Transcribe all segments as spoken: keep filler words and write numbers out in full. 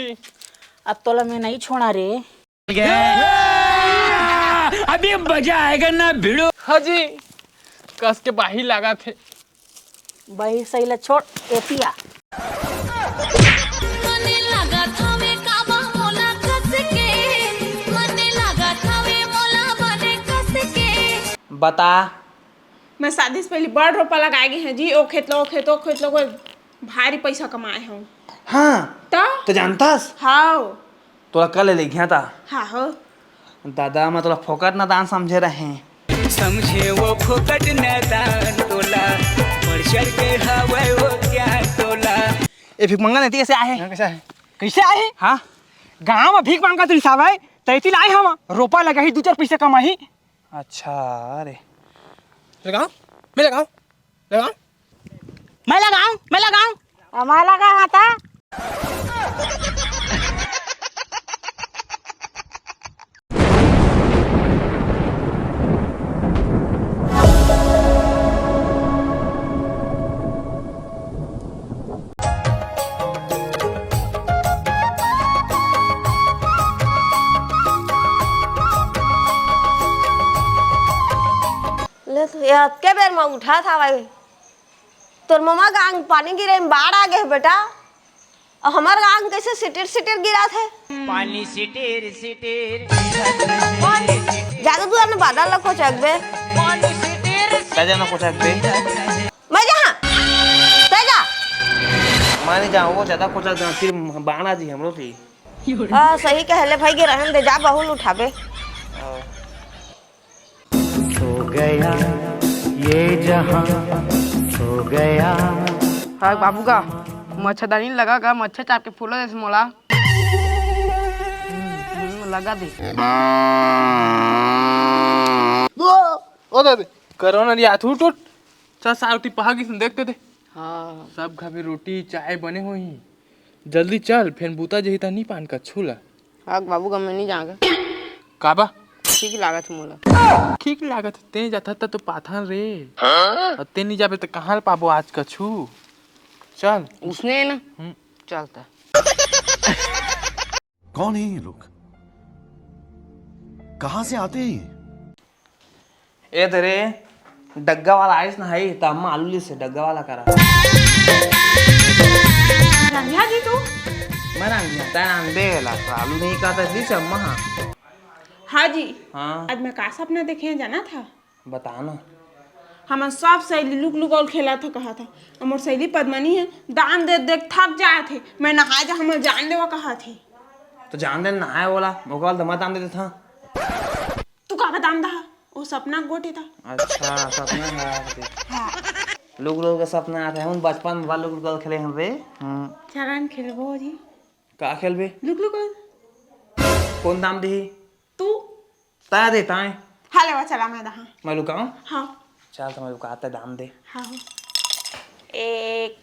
अब तोला मैं नहीं छोड़ा रे। अभी मजा आएगा ना भिड़ो। हाँ जी, कस के बाही लागत हे। बाही सही ला छोड़, एतिया। मने लागत हवे काबा मोला कस के, मने लागत हवे मोला बने कस के। बता। मैं शादी से पहले बड़ रोपा लगाए गे हंव जी, ओ खेत लो, ओ खेत, ओ खेत लो, कोई भारी पैसा कमाए हंव। हाँ, त? त जानथस? हाव। तोला कल ले गया था। हाँ हो। दादा, मैं तोला फोकट नादान समझे रहें। समझे वो फोकट नादान तोला, बढ़ चढ़ के हवय वो ज्ञान तोला। ए, भीख मंगा नहीं, कैसे आहे? हाँ, कैसे आहे? कैसे आहे? हाँ। गांव में भीख मांगा तो हिसाब है, तैती लाई हम, रोपा लगाही, दू चार पैसा कमाही। अच्छा, अरे। लगाओ, मैं लगाओ, लगाओ। मैं लगाऊं, मैं लगाऊं। मैं लगा हाथा। ले तो, ये अतके बेर म उठा था भाई। तोर ममा गांव पानी गिरे म बाढ़ आ गे हे बेटा। अउ हमर गांव कैसे सिटिर सिटिर गिरा थे। पानी सिटिर सिटिर। जादू दुआर ने बादल ला कोचकबे। पानी सिटिर। का जाना कोचकबे? मैं जहाँ। तै जा। मैं नहीं जाऊँ, वो ज्यादा कोचक जाऊँ, फिर बाढ़ आ जी हमरो थी। हाँ, सही कहले भाई, गे रहन दे, जा बहुल उठाबे। हाँ। सो गया ये जहां, सो गया। हाँ बाबू का मच्छरदानी लगा का, मच्छर चाप के फूलो जैसे मोला। हम्म, लगा दे। ओ, ओ दे दे। करोना री आथू टूट। चा साउटी पहा गिस, देख तो दे। हाँ। सब घर में रोटी चाय बने होही। जल्दी चल, फेन बूता जही त नी पान कछु ला। हाँ बाबू का मैं नहीं जाऊंगा। काबा? ठीक लागत हे मोला। ठीक लागत हे, ते जाथा त तो पाथन रे। हाँ? अउ ते नहीं जाबे त कहाँ ले पाबो आज कछु? चल। उसने ना। हम्म। चलता। कौन है ये लोग? कहाँ से आते हैं ये? ए दे रे, डग्गा वाला आइस ना हई, त अम्मा आलू लिस हे डग्गा वाला करा। रांधिया जी तू? मैं रांधिया, तै रांधबे ला, आलू नहीं कहता लिस अम्मा, हाँ। हाँ जी। हाँ। आज मैं का सपना देखे हंव, जानत हस? बता ना। हमर सब सहेली लुक लुकाउल खेलत हे कहत हे, अउ मोर सहेली पद्मनी हे, दान दे दे थक जात हे, मैं नहाए जा, हमर जान लेवा कहत हे। त जान दे नहाए वाला, ओकर बाद मैं दान दे देथंव। तू का बताम दा? वो सपना गोठे था। अच्छा, सपना है आपके। हाँ। लुक लुक के सपना आथे। हम बचपन में बा लुक लुक खेले हन रे। हम्म। चलन खेलबो जी। का खेलबे? Look look. कौन दाम देही? तू। ता दे ताए। हाँ, लेवा चला मैं दहा। मैं लुकाऊं? हाँ। चल, तो मैं लुकाते दाम दे। हाँ, हाँ। एक,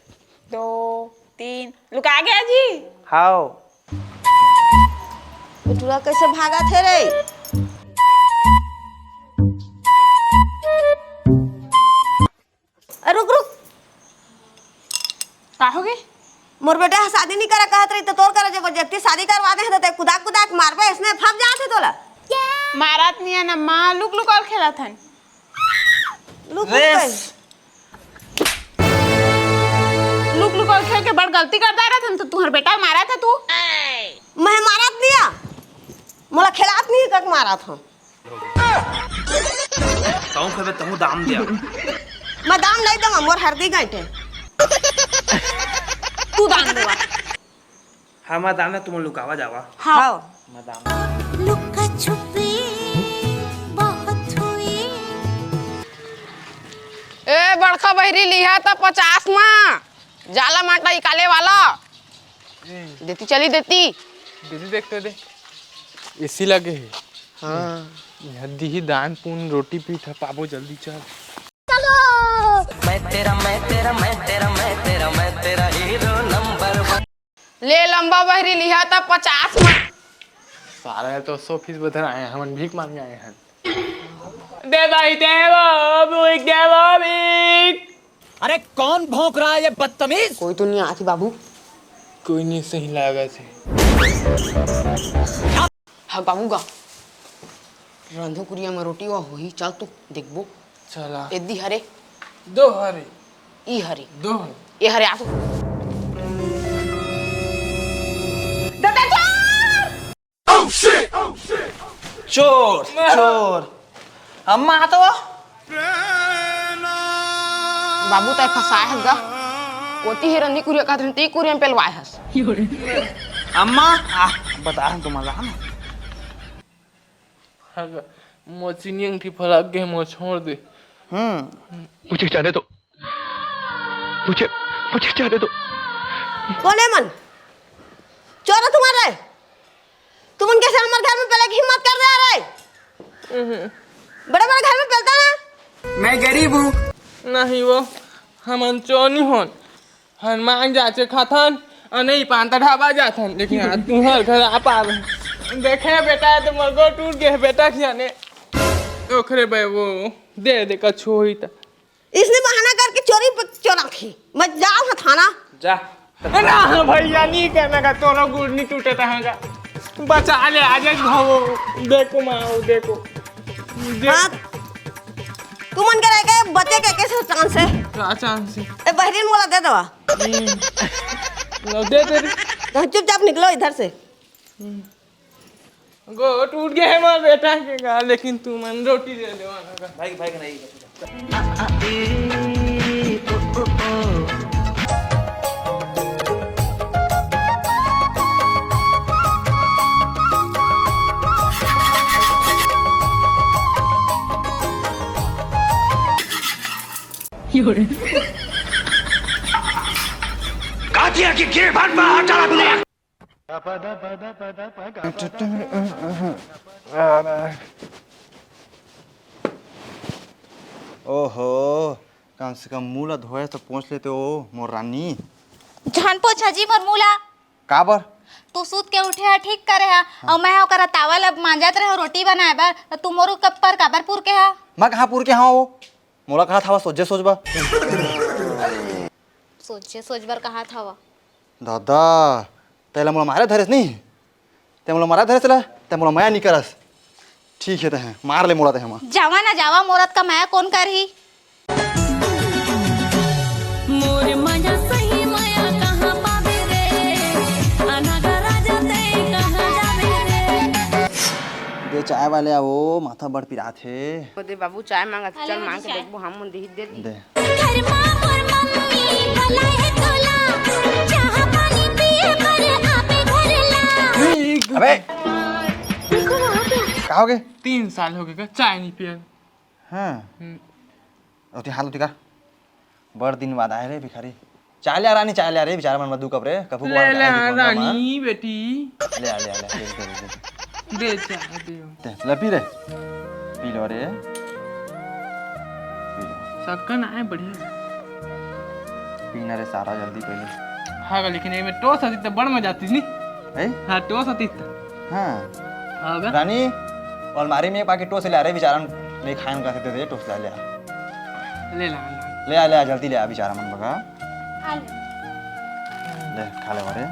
दो, तीन। लुका गया जी? हाओ। बिटुआ कैसे भागत हे रे? अरे रुक, रुक। का होगे? मोर बेटा ह शादी नहीं करा कहत रही, तो तोर करा जबरदस्ती शादी करवा दे, तो ते कुदाक कुदाक मारबे, इसने फंस जात हे तोला। मारत नहीं है ना माँ, लुक लुक और खेलत हन। Look, look race. भाई। लुक लुक और खेल के बड़ गलती कर डारत हन, तो तुम्हार बेटा मारत हे तू। मैं मारत नहीं है, मोला खेलात नहीं है, कक मारत हूँ। तहूँ खेबे, तहूँ दाम दिया। मैं दाम नहीं देवा, मोर हरदी गांठे। तू दाम देवा। हाँ, मैं दाम दे, तुम लुकावा जावा। हाँ। मैं दाम दे। लुका छुपी बहुत हुई। ए, बड़का बहिरी लिहा त पचास मा। जाला माटा इकाले वाला। देती चली देती। दीदी देख तो दे। एसी लगे हे। हाँ। यहाँ दिही दान पुन रोटी पीठा पाबो जल्दी चल। मैं तेरा, मैं तेरा, मैं तेरा, मैं तेरा, मैं तेरा हीरो नंबर वन। ले लंबा बहरी लिहा त पचास मा। सारा तो सौ फीस बधर आए हैं, हमन भीख मांगे आए हैं। दे भाई, दे वो, भीख, दे वो, भीख। अरे कौन भौंक रहा है ये बदतमीज? कोई तो नहीं आती बाबू। कोई नहीं सही लागत हे। हाँ बाबू गा, रंधो कुरिया में रोटी वा होही, चल तो देखबो। चला। एदी हरे। दो हरे। ई हरे। दो हरे। ए हरे, आ तो। दादा चोर! चोर, चोर। अम्मा, आ तो। बाबू, तै फंसाए हस गा। ओती ही रंधी कुरिया कहत रहिन, ती कुरिया में पेलवाए हस। अम्मा, आ, बता रहा हूँ तुम्हारा ना। मोर चीनी अंगठी फलक गे, मोर छोड़ दे। हम्म। मुझे जाने दो, मुझे, मुझे जाने दो। कोन हे मन? चोर हे तुम्हारे? तुमन कैसे हमर घर में पहले की हिम्मत कर रहे रे? बड़े बड़े घर में पलता ना। मैं गरीब हूँ। नहीं वो, हमन चोर नहीं होन। हनुमान जाचे खाथन, अउ नहीं पान त ढाबा जाथन। लेकिन आज तुम्हर घर आ पावन। देखे बेटा, तो मगो टूट गए बेटा, जाने। ओखरे बे वो, दे दे कछु होई त। इसने बहाना करके चोरी प-, चोरा थी। मैं जाओ हाँ थाना। जा। ना हाँ भैया, नहीं करना का, तोरो गुड़ नहीं टूटे तहाँ का। बचा ले, आज एक भावो। देखो माँ, देखो। दे- हाँ। तुमन के रह गए बचे के कैसे चांस है? का चांस है? ए, बहरीन मोला दे दवा। हम्म। लो, दे दे रे। तो चुपचाप निकलो इधर से। हम्म। गोड़ टूट गए हे मोर बेटा के गा, लेकिन तुमन रोटी दे देवा ना गा। भाई, भाई के नहीं। कातिया की गिरफ्तार में हटा तूने। ओहो, कम से कम मुंह ला धोए तो पोंछ लेते हो, मोर रानी। झन पोंछ जी मोर मुंह ला। काबर? तू सूत के उठे हा, ठीक करे हा, हाँ। अउ मैं ओकरा तावा ला मांजत रहे रोटी बनाए बर, त तू मोर ऊपर काबर पुर के हा? मैं कहाँ पुर के हंव वो? मोला कहा था सोझे सोझ बर। सोझे सोझ बर कहा था वो? दादा, तेला मोला मारे धरेस नहीं? ते मोला मारे धरेस ला? ते मोला मया नहीं करस। ठीक है, ते हैं, मार ले मोला ते हमा। जावा ना जावा, मोरत का मया कौन करही? मोर मया सही मया कहाँ पाबे रे? अनागर राजा ते कहाँ जाबे रे? दे चाय वाले आ, वो माथा बड़ पिरात हे। ओ दे बाबू, चाय मांगत, चल मांग के देखबो, हम मन दिही दे दी। दे। घर मा मोर मम्मी भला हे तोला, चाह पानी पिए बर आबे घर ला। अबे, का हो गे? तीन साल हो गे का चाय नहीं पिया। हाँ। हम्म। ओती हाल ओती का? बड़ दिन बाद आए रे भिखारी। चाय ले आ रानी, चाय ले आ रे, बेचारा मन में दू कप रे, कभू ले ले आ रानी बेटी। ले आ, ले आ, ले आ, दे, दे, दे, दे। दे चाय दे। दे, ले पी रे। पी लो रे। P low. सक्कर ना है, बढ़िया। पीना रे सारा, जल्दी पी ले। हाँ, लेकिन ये में टोस आती तो बड़ मजा आती नहीं? हैं? हाँ, टोस आती तो। हाँ। हाँ बे। रानी, अलमारी में एक पाकेट टोस ले आ रे, बेचारा नहीं खाए, उनका से दे दे, टोस ले आ, ले आ। ले ला, ले ला। ले आ, ले आ, जल्दी ले आ, बेचारा मन बगा। आ ले। ले, खा ले बारे।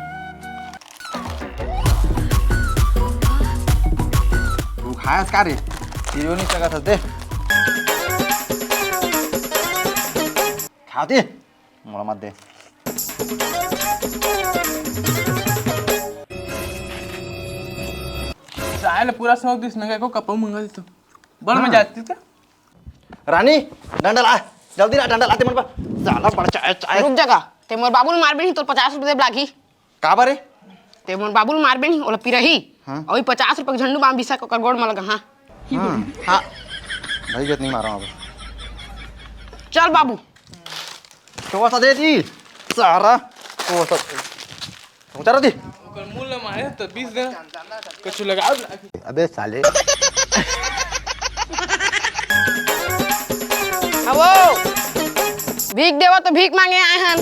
तू खायस का रे? पीरियो नहीं सकत हस, दे। खा दे। मोला मत दे। चाय ले पूरा सौ दिस नगे को कपऊ मंगा दे तो। बड़ हाँ। मजा आती तो। रानी, डंडा ला, जल्दी ला, डंडा ला, ते मन पर। साला बड़ चाय, चाय। रुक जा गा, ते मोर बाबू ल मारबे नहीं, तोर पचास रुपये देब लागही। काबर रे? ते मोर बाबू ल मारबे नहीं, ओला पिरही। हाँ। अउ पचास रुपये के झंडू बाम बिसा के ओकर गोड़ म लगा, हाँ। हाँ, हाँ। भाई, जत नहीं मारा अब। चल बाबू। तो ऐसा दे दी, सारा। तो ऐसा उतार दी। ओकर मुंह ल मारे त बीस देना। कुछ लगाओ। अबे साले। अबो, भीख देवा तो भीख मांगे आए हन।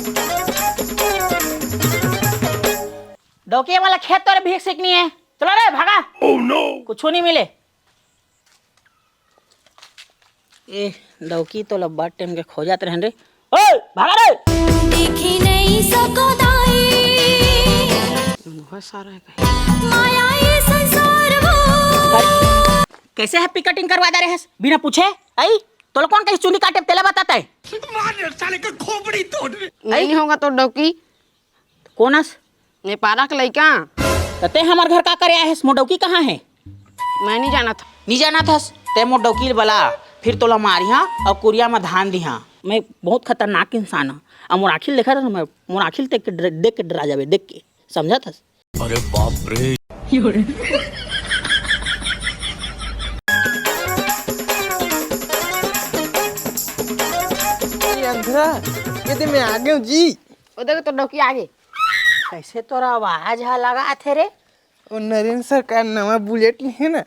डौकिया वाला खेत तोरे भीख सीखनी है। चलो रे, भागा। Oh no! कुछ नहीं मिले। ए, डौकी तो लब्बा टाइम के खोजत रहन रे। ओए, भागा रे। देखी नहीं सको दाई। बहुत सारा है कहीं। कैसे happy cutting करवा दे रहे हस बिना पूछे? आई, तोला कौन कही चुंदी काटे तेला बताता है? मार साले का खोपड़ी तोड़। नहीं होगा तो डौकी। कौन अस? नेपारा के लइका। त ते हमर घर का करे आए हस? मोर डौकी कहाँ है? मैं नहीं जानत। नहीं जानत हस? ते मोर डौकी ल बला, फिर तोला मारिहा अउ कुरिया म धान दिहा। मैं बहुत खतरनाक इंसान हूँ। अब मोर आँखी ल देखत हस, मैं मोर आँखी ल देख के डर, देख के डरा जाबे, देख के। समझत हस? अरे बाप रे। ए अंधरा, ये दे मैं आ गया हूँ जी। ओ देख तो डौकी आगे। कैसे तोरा आवाज हा लगा थे रे? ओ नरेंद्र सरकार नवा बुलेट ले हे ना,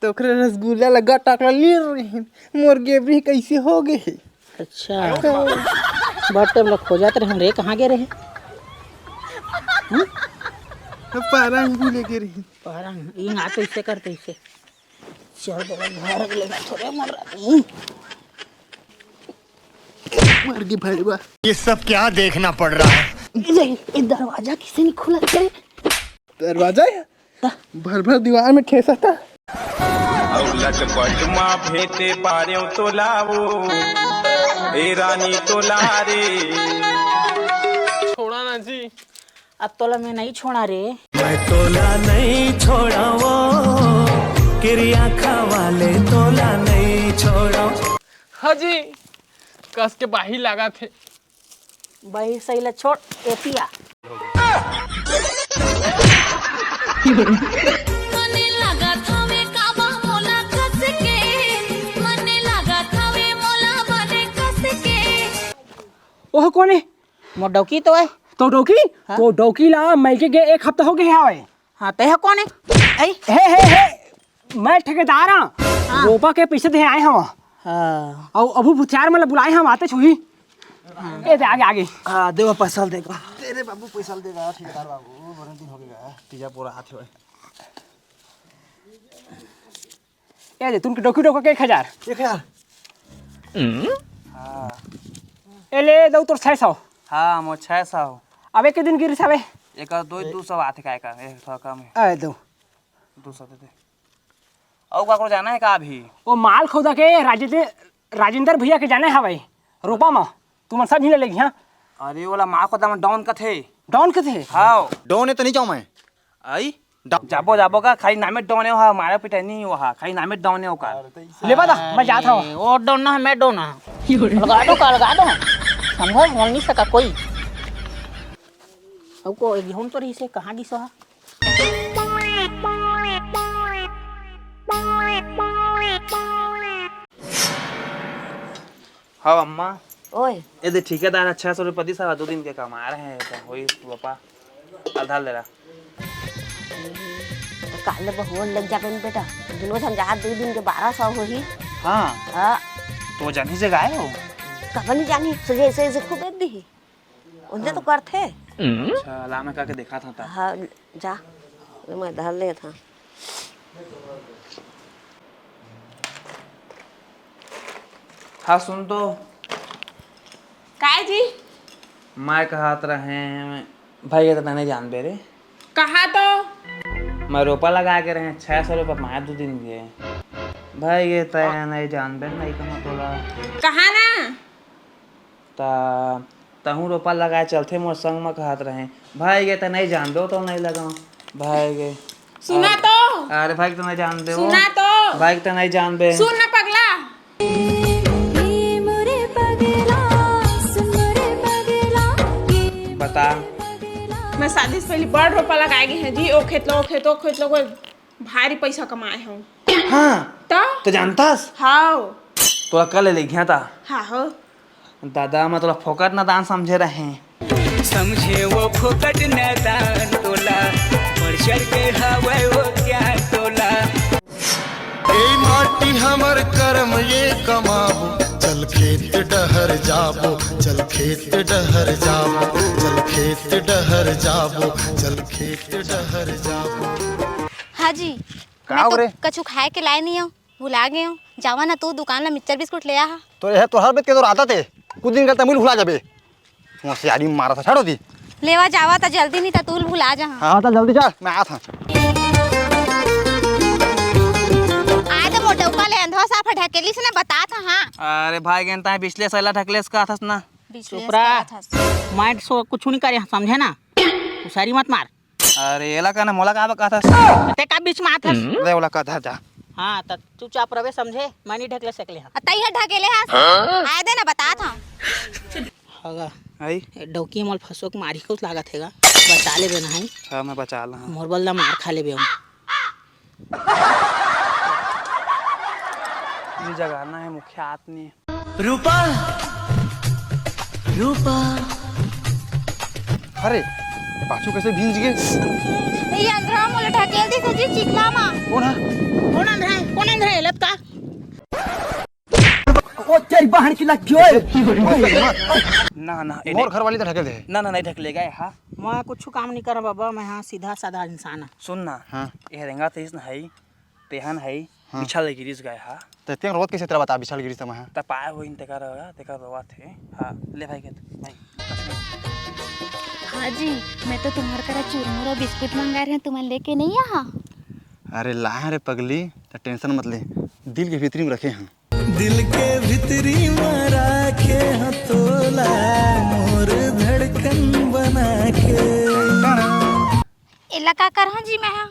तो ओकरे रसगुल्ला लगा टाकला ले रहे हैं। मोर गेबरी कैसे हो गए हे? अच्छा। बड़ टाइम ला खोजत रहे रे, कहाँ गे रहे? हम्म? पारा अंगू लेके रही। पारा अंगू, ये ना तो इसे करते इसे। चल तो घर ले ना थोड़े मर रहा। मर गई भाई बा। ये सब क्या देखना पड़ रहा है? ए, ए, दरवाजा किसे नहीं खुला करे? दरवाजा है? भर भर दीवार में ठेसा था। लटपट मा भेटे पारेव तोला वो, ए रानी तोला रे। छोड़ा ना जी। अब तोला मैं नहीं छोड़ा रे। मैं तोला नहीं छोड़ा वो, किरिया खवाले तोला नहीं छोड़ा। हाँ जी, कस के बाही लगा थे। बही सही ला छोड़, एतिया। मने लागत हवे काबा मोला कस के, मने लागत हवे मोला बने कस के। ओह कोने? मोर डौकी तो है। तो डौकी? हाँ? तो डौकी ला मइके गे एक हफ्ता हो गए हवे। हाँ, ते ह कोन हे? आई? हे, हे, हे, मैं ठेकेदार हाँ। हाँ। रोपा के पैसे दे आए हवा। हाँ। अउ अभू भुतियार मन ला बुलाए हवा, आते छुही। हाँ। ए दे, आगे, आगे। हाँ, देवा पैसा देगा। तेरे बाबू पैसा देगा, ठेकेदार बाबू, बड़े दिन हो गया, तीजा पूरा हाथ हुआ। ए दे, तुन के डोकी डोका के एक हजार। एक हजार? हाँ। ए ले, दऊ तोर छह सौ। हाँ, मोर छह सौ। अब एक दिन गिरिस हवे। एक दो, दो सौ आथे काय का, एक थोड़ा कम है। ए दो। दो सौ दे दे। अउ काकरो जाना है का अभी? ओ माल खोदा के राजेंद्र, राजेंद्र भैया के जाना है भाई। रोपा मा। तुमन सब झिन ले लेगी, हाँ? अरे, ओला माल खोदा में डॉन कथे। डॉन कथे? हाँ। डॉन है तो नहीं जाऊँ मैं। आई? डा- जाबो, जाबो का, खाली नामे डॉन है, ओहा मारा पिटाई नहीं हुआ, खाली नामे डॉन है ओकर। ले बता, मैं जात हूँ। ओ डॉन ना, मैं डॉन ना। अलगा दो का, अलगा दो। समझो, बोल नहीं सका कोई। अब को गेहूं तो रही से, कहाँ गिस हा? हाँ, अम्मा। ओए। ए दे, ठेकेदार ह छह सौ रुपया दिस हवा, दो दिन के कमा रहे हैं, तो वही रोपा आधा ले रहा। काल ले बहुआ लग जाबे न बेटा, दुनो झन जहाँ दो दिन के बारह सौ होही। हाँ। हाँ। तो जानी जगह आए हो? कब नहीं जानी, सजे ऐसे ऐसे खूब एक दी। उनसे तो करथे। अच्छा, ला मैं करके देखा था तब। हाँ, जा, मैं धर ले था। हाँ, सुन तो। काय जी? मैं कहत रहे, भाई, ये तो नहीं जानबे रे। कहा तो? मैं रोपा लगा के रहे, छह सौ रुपया माया दो दिन के। भाई, ये तो नहीं जानबे, नहीं कहा तोला। कहा ना? ता तहूँ रोपा लगाए चलथे मोर संग म कहत रहे। भाई गे, त नइ जान दो तो नइ लगाओ। भाई गे। सुना तो। अरे भाई, त नइ जान दे वो। सुना तो। भाई, त नइ जान दे। सुन ना पगला। बता। मैं शादी से पहले बड़ रोपा लगाए गे हैं जी, ओ खेत लो, ओ खेत, ओ खेत लो, कोई भारी पैसा कमाए हूँ। हाँ। तो? तो जानतास? हाँ। तोला कल ले गया था। हाँ हो। दादा, मैं तोला फोकट नादान समझे रहे। समझे वो फोकट नादान तोला, बढ़ चढ़ के हवे वो ज्ञान तोला। ए माटी हमर करम ये कमाबो, चल खेत डहर जाबो, चल खेत डहर जाबो, चल खेत डहर जाबो, चल खेत डहर जाबो। हाँ जी, का मैं हो तो रे? कछु खाए के लाए नहीं हूँ, भुला गए हूँ। जावा ना तू दुकान ला मिक्सचर बिस्कुट ले आ। तो यह तो हर बेत के तो रहता थे, कुछ दिन करता मुझे भुला जाबे। होशियारी मारा था, छाड़ो दी। लेवा जावा त जल्दी, नहीं त तू भुला जहा। हाँ, त जल्दी चल, मैं आत हँव। आय त मोटउका ले अंधवा साफ ढकेलिस ने, बतात हँव। अरे भाई, गेन ताय बिचले सैला ढकलेस का थस ना। बिचले चुप रह। का थस। मैं सो कुछ नहीं करे, समझे ना? उसारी मत मार। अरे, एला का ना, मोला का बकाथस? ते का बीच में आथस? ले, ओला का धर जा। हाँ, त चुपचाप रहे, समझे? मैं नहीं ढकले सकले हँव। आ, तई ह ढकेले हस। आय दे ना, बतात हँव। हगा। आई? ए, डौकी मोल फंसो के मारी कुछ लागत हेगा। बचा ले बेना है। हाँ, मैं बचा ला। मोर बल ला मार खा ले बे। ये जगाना है मुखिया आदमी। रूपा, रूपा। अरे, पाछू कैसे भींज गए? ये अंधरा मोला ढकेल दिस जी चिखला मा। कौन है? कौन अंधरा है? कौन अंधरा है? लत का? ओ तेरी बहन की लग गई। ना, ना, ए मोर नहीं। घर वाली तो ढकेल दे। ना, ना, नहीं ढकेलेगा, हाँ। मैं कुछ काम नहीं करा बाबा, मैं हाँ सीधा साधा इंसान हूँ। सुन ना, हाँ। ये रेंगा तेज न है, तेहन है, हाँ। बिछल गिरिस गए, हाँ। त तें रोत कैसे तेला बता बिछल गिरिस त मैं, हाँ। त पाए होइन तेकर, तेकर रोवत हे। हाँ, ले भाई के, भाई। हाँ जी, मैं तो तुम्हार करा चुरमुर और बिस्कुट मंगाए रहेंव, तुमन लेके नहीं आहा? अरे लाए रे पगली, त tension मत ले, दिल के भीतरी में रखे हँव। दिल के भीतरी में राखे हँव तोला, मोर धड़कन बना के। एला का करहूँ जी मैं हा?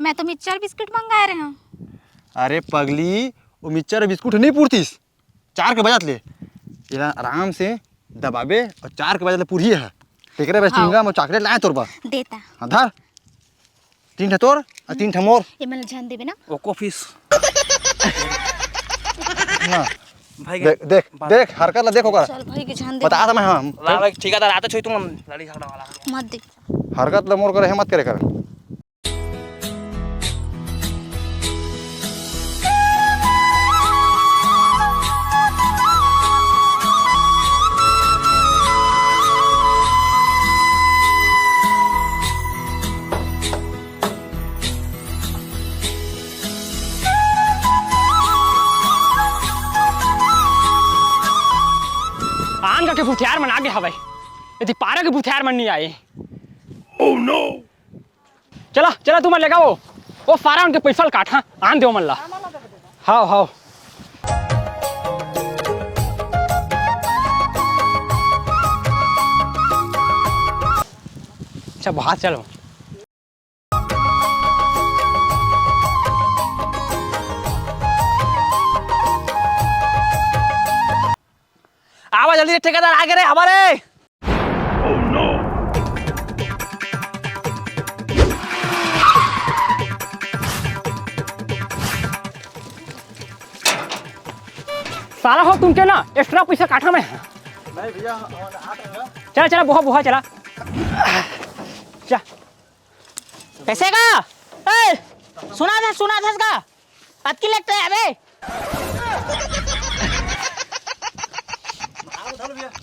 मैं तो मिक्सचर बिस्कुट मंगाए रहेंव। अरे पगली, वो मिक्सचर बिस्कुट नहीं पुरतिस। चार के बजात ले, एला आराम से दबाबे और चार के बजात ले पुरही है। तेकरे बर हाँ। Chewing gum और chocolate लाए तोर बर। देता। हाँ, धर। तीन ठा तोर और तीन ठा मोर। ये मन ध्यान देबे ना। ओको फीस। हाँ। भाई देख, देख, बात देख, हरकत ला देख ओकर। चल भाई के ध्यान दे। बता था मैं, हाँ। ला भाई, ठीक है, रात छोई तुम लड़ी झगड़ा वाला। मत दे। हरकत ला मोर करे, हिम्मत करे कर। आन का के भूथियार मन आगे हवय, यदि पारा के भूथियार मन नहीं आए। Oh no! चला, चला, तुमन लेगा वो, वो सारा उनके पैसा ल काट, हाँ, आन दे मन ला। हाव, हाव। अच्छा, बाहर चलो। आवा जल्दी रे, ठेकेदार आगे रे हमारे। साला हो तुमके ना extra पैसा काटा मैं। नहीं भैया, हम आ रहे हैं। चला, चला, बोहा, बोहा, चला। चल। कैसे का? ए, सुना था, सुना था इसका? अतकी लेट है अबे।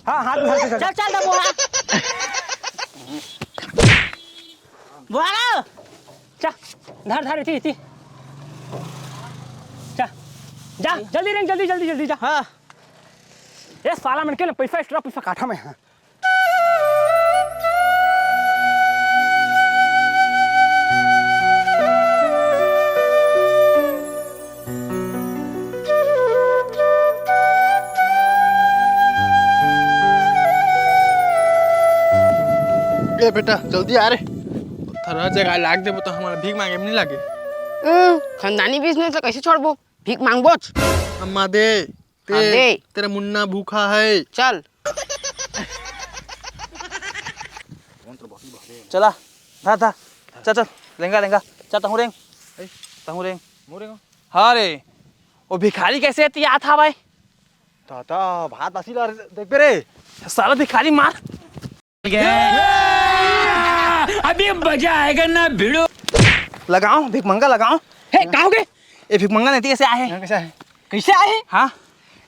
हाँ, हाथ उठा के चल। चल, चल, दबो, हाँ। बोला। चल, धर, धर, इति, इति। चल, जा, जल्दी रेंग, जल्दी, जल्दी, जल्दी जा। हाँ। ए, साला मन के ना पैसा, extra पैसा काटा मैं, हाँ। ए बेटा, जल्दी आ रे। थोड़ा जगह लाग देबो तो हमारा भीख मांगे में नहीं लागे। हम्म, खानदानी business ला कैसे छोड़बो? भीख मांगबोच। अम्मा दे। ते, हाँ, दे। तेरा मुन्ना भूखा है। चल। चला, धर, धर। चल, चल, रेंगा, रेंगा। चल, तहूँ रेंग। तहूँ रेंग। हाँ रे, वो भिखारी कैसे एती आत हवय? ताता, भात बासी ला देखबे रे। साला भिखारी मार। अभी मजा आएगा ना भिड़ो। लगाओ, भीख मंगा लगाओ। हे, का होगे? ए भीख मंगा नहीं, कैसे आए? हाँ, कैसे आए? कैसे आए? हाँ।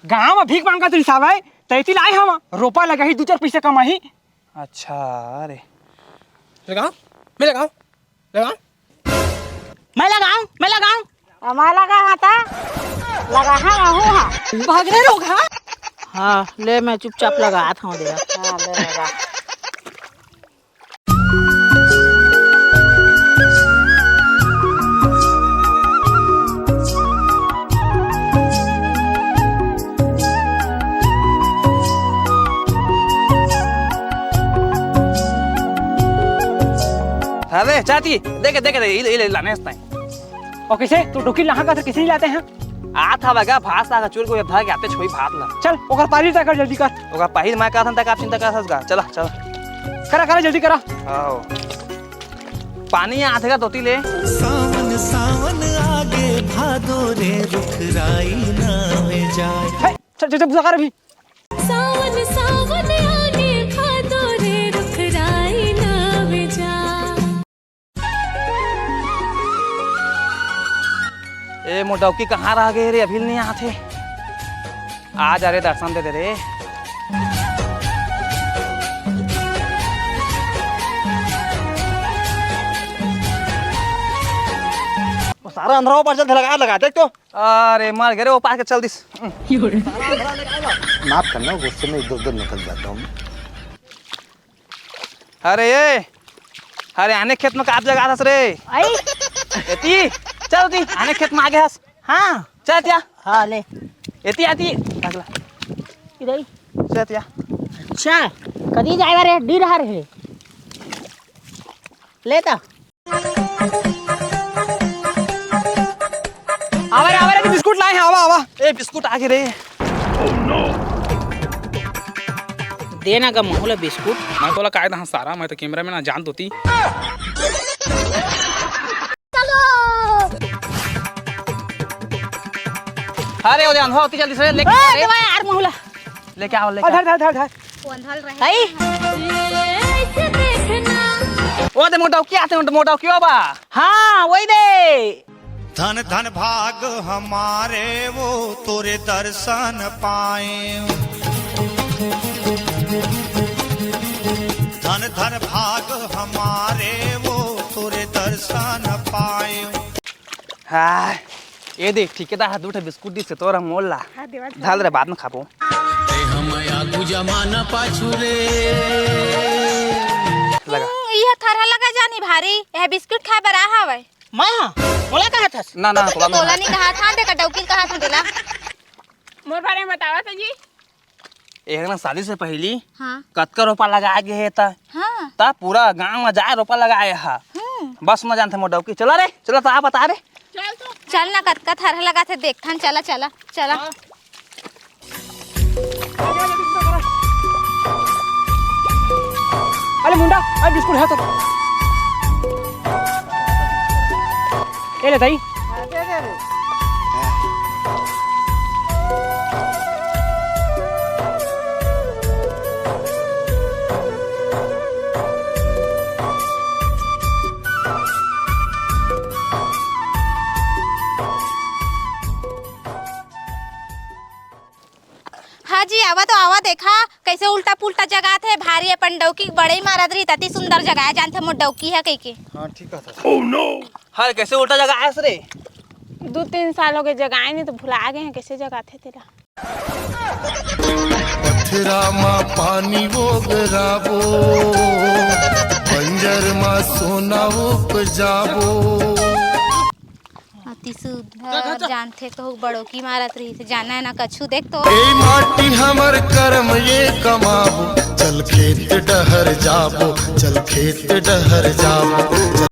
गाँव में भीख मांगा तो हिसाब है, तैती लाई हम, रोपा लगाही, दू चार पैसा कमाही। अच्छा, अरे। लगाओ, मैं लगाओ, लगाओ। मैं लगाऊं, मैं लगाऊं। हमारा लगा हां ता? लगा हां, रहू हां। भाग रे रोग, हाँ। हाँ, ले मैं चुपचाप लगात हूँ दे। हाँ, ले लगा। चाची, देखे, देखे, देखे, इले, इले, लाने हस तैं। ओ, कइसे? तू डौकी लाहूं कथस, कइसे नइ लाते हस? आत हवं गा, भात साग चुर के धर के आते छोई भात ला। चल, ओकर पारी तैं कर, जल्दी कर। ओकर पारी मैं करथंव, तैं का चिंता करत हस गा? चला, चला। करा, करा, जल्दी करा। आओ। पानी आथे गा तोती ले। सावन, सावन आगे भादो रे, रुख राई नावे जाए। हे, चल, चल, चल, पूजा कर अभी। सावन, सावन आगे भादो रे, रुख राई नावे जाए। ए, मोर डौकी कहाँ रह गे रे? अभी ले नइ आत हे। आ जा रे, दर्शन दे दे रे। ओ सारा अंधरा ऊपर चल लगा, लगा, देख तो। अरे, मर गे रे, ओ पार के चल दिस। माफ करना, गुस्से में इधर उधर निकल जाता हूँ। अरे ए, अरे आने खेत में का जगात हस रे? आई? एती, चल ती, आने खेत में आगे हस। हाँ। चल तिया। हाँ, ले। एती आती, अगला। इधर ही। चल तिया। अच्छा, कदी जाए रे, डी रहा रे। ले ता। आवा रे, आवा रे, बिस्कुट लाए हंव, आवा, आवा। ए, बिस्कुट आगे रे। दे ना गा महू ला बिस्कुट। मैं तोला काय दहा सारा, मैं तो कैमरा में ना जान तोती। अरे, ओ दे, अंधवा होती जल्दी से, लेके आ रे। देवा यार, महू ला। लेके आओ, लेके आ, आओ। धर, धर, धर, धर। कौन धल रहे? भाई। ओ दे, मोर डौकी आथे, मोर डौकी बा। हाँ, वही दे। धन धन भाग हमारे, वो तोरे दर्शन पाए। धन धन भाग हमारे, वो तोरे दर्शन पाए। हाँ, ए देख, ठिकेदार ह दू ठे बिस्कुट दिस हे तोर मोर ला। हाँ, देवा, धल रे, बाद में खाबो। ए हम आगू जमाना पाछू रे। लगा। हम्म, इह थरहा लगा जानी भारी, यह बिस्कुट खाए बर आ हवय। मैं हा? मोला कहा थस? ना, ना, तोला तोला नहीं। नहीं कहा था, देखा डौकी ल कहा था तेला। मोर बारे में बतावा था जी। एक ना शादी से पहली हाँ। कतका रोपा लगाए गे हे त? हाँ। त पूरा गांव में जाए रोपा लगाए हा। हम्म। बस में जानथे मोर डौकी। चला रे, चला त आ बता रे। चल तो। चल ना, कतका थरहा लगा थे देखथन। चला, चला, चला। हाँ। अरे मुंडा, अरे बिस्कुट है तो। ए ले दाई। हाँ जी, आवा तो आवा, देखा कैसे उल्टा पुल्टा जगात हे, भारी अपन डौकी बड़े ही मारत रही, तती सुंदर जगाए जानथे मोर डौकी हे कहिके। हाँ, ठीक है सर। हर कैसे उल्टा जगाए हस रे? दू तीन साल हो गए जगाए नहीं तो भुला गए हैं कैसे जगात हे तेला। पथरा मा पानी ओगराबो, बंजर मा सोना उपजाबो। अति सुंदर जानथे कहूँ बड़ो की मारत रही थे, जाना है ना कछु देख तो। ए माटी हमर करम ये कमाबो, चल खेत डहर जाबो, चल खेत डहर जाबो।